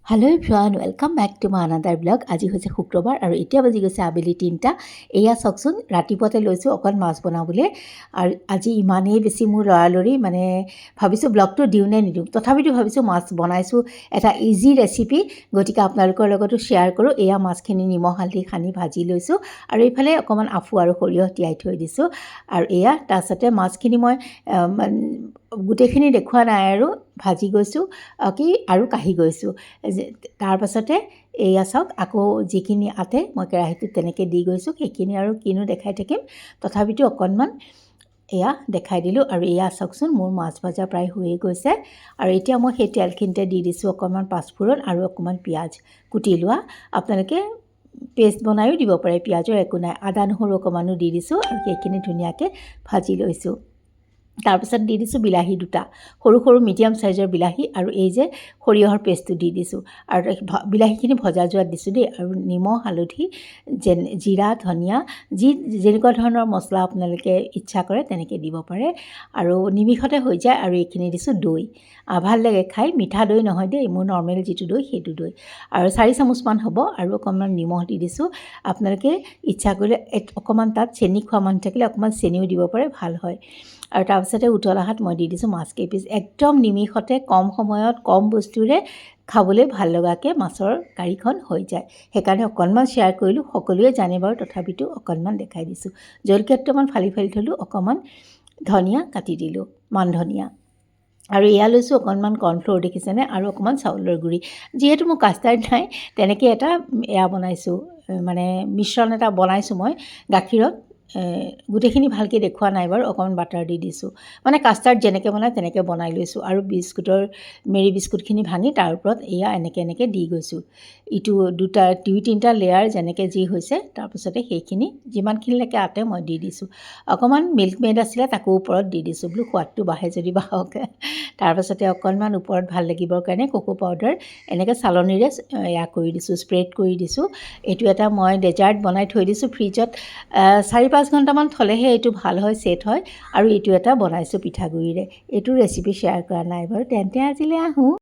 Hello everyone, welcome back to my another vlog. আজি হৈছে শুক্ৰবাৰ আৰু এতিয়া বাজি গৈছে আবেলি 3টা। এয়া চাওকচোন, ৰাতিপুৱাতে লৈছোঁ অকণ মাছ বনাবলৈ। আৰু আজি ইমানেই বেছি মোৰ লৰালৰি, মানে ভাবিছোঁ ব্লগটো দিওঁ নে নিদিওঁ। তথাপিতো ভাবিছোঁ মাছ বনাইছোঁ, এটা ইজি ৰেচিপি, গতিকে আপোনালোকৰ লগতো শ্বেয়াৰ কৰোঁ। এয়া মাছখিনি নিমখ হালধি সানি ভাজি লৈছোঁ আৰু এইফালে অকণমান আফু আৰু সৰিয়হ তিয়াই থৈ দিছোঁ। আৰু এয়া তাৰপিছতে মাছখিনি মই গোটেইখিনি দেখুওৱা নাই আৰু ভাজি গৈছোঁ কি আৰু কাঢ়ি গৈছোঁ। তাৰপাছতে এয়া চাওক, আকৌ যিখিনি আতে মই কেৰাহীটোত তেনেকৈ দি গৈছোঁ, সেইখিনি আৰু কিনো দেখাই থাকিম। তথাপিতো অকণমান এয়া দেখাই দিলোঁ। আৰু এয়া চাওকচোন, মোৰ মাছ ভজা প্ৰায় হৈয়ে গৈছে। আৰু এতিয়া মই সেই তেলখিনিতে দি দিছোঁ অকণমান পাঁচফোৰণ আৰু অকণমান পিঁয়াজ কুটি লোৱা। আপোনালোকে পেষ্ট বনায়ো দিব পাৰে পিঁয়াজৰ, একো নাই। আদা নহৰু অকণমানো দি দিছোঁ আৰু সেইখিনি ধুনীয়াকৈ ভাজি লৈছোঁ। তাৰপিছত দি দিছোঁ বিলাহী দুটা, সৰু সৰু মিডিয়াম চাইজৰ বিলাহী। আৰু এই যে সৰিয়হৰ পেষ্টটো দি দিছোঁ আৰু বিলাহীখিনি ভজা যোৱাত দিছোঁ দেই। আৰু নিমখ, হালধি, যেনে জিৰা, ধনিয়া, যি যেনেকুৱা ধৰণৰ মছলা আপোনালোকে ইচ্ছা কৰে তেনেকৈ দিব পাৰে। আৰু নিমিষতে হৈ যায়। আৰু এইখিনি দিছোঁ দৈ। ভাল লাগে খাই। মিঠা দৈ নহয় দেই, মোৰ নৰ্মেল যিটো দৈ সেইটো দৈ। আৰু 4 চামুচমান হ'ব। আৰু অকণমান নিমখ দি দিছোঁ। আপোনালোকে ইচ্ছা কৰিলে অকণমান তাত চেনি খোৱা মানুহ থাকিলে অকণমান চেনিও দিব পাৰে, ভাল হয়। আৰু তাৰপিছতে উতলাহাত মই দি দিছোঁ মাছ কেইপিচ। একদম নিমিষতে, কম সময়ত, কম বস্তুৰে খাবলৈ ভাল লগাকৈ মাছৰ কাৰীখন হৈ যায়। সেইকাৰণে অকণমান শ্বেয়াৰ কৰিলোঁ। সকলোৱে জানে বাৰু, তথাপিতো অকণমান দেখাই দিছোঁ। জলকীয়া দুটামান ফালি ফালি থ'লোঁ, অকণমান ধনিয়া কাটি দিলোঁ, মান ধনিয়া। আৰু এয়া লৈছোঁ অকণমান কৰ্ণফ্ল'ৰ, দেখিছেনে, আৰু অকণমান চাউলৰ গুড়ি। যিহেতু মোৰ কাষ্টাৰ্ড নাই, তেনেকৈ এটা এয়া বনাইছোঁ, মানে মিশ্ৰণ এটা বনাইছোঁ মই গাখীৰত। গোটেইখিনি ভালকৈ দেখুওৱা নাই বাৰু। অকণমান বাটাৰ দি দিছোঁ। মানে কাষ্টাৰ্ড যেনেকৈ বনায় তেনেকৈ বনাই লৈছোঁ। আৰু বিস্কুটৰ মেৰি বিস্কুটখিনি ভাঙি তাৰ ওপৰত এয়া এনেকৈ এনেকৈ দি গৈছোঁ। ইটো দুটা, দুই তিনিটা লেয়াৰ যেনেকৈ যি হৈছে। তাৰপিছতে সেইখিনি যিমানখিনিলৈকে আতে মই দি দিছোঁ। অকণমান মিল্ক মেড আছিলে, তাকো ওপৰত দি দিছোঁ। বোলো সোৱাদটো বাঢ়ে যদি বাঢ়ক। তাৰপাছতে অকণমান ওপৰত ভাল লাগিবৰ কাৰণে ককো পাউডাৰ এনেকৈ চালনীৰে এয়া কৰি দিছোঁ, স্প্ৰেড কৰি দিছোঁ। এইটো এটা মই ডেজাৰ্ট বনাই থৈ দিছোঁ ফ্ৰিজত। 4-5 ঘণ্টামান থ'লেহে এইটো ভাল হয়, ছেট হয়। আৰু এইটো এটা বনাইছোঁ পিঠাগুড়িৰে। এইটো ৰেচিপি শ্বেয়াৰ কৰা নাই বাৰু। তেন্তে আজিলৈ আহোঁ।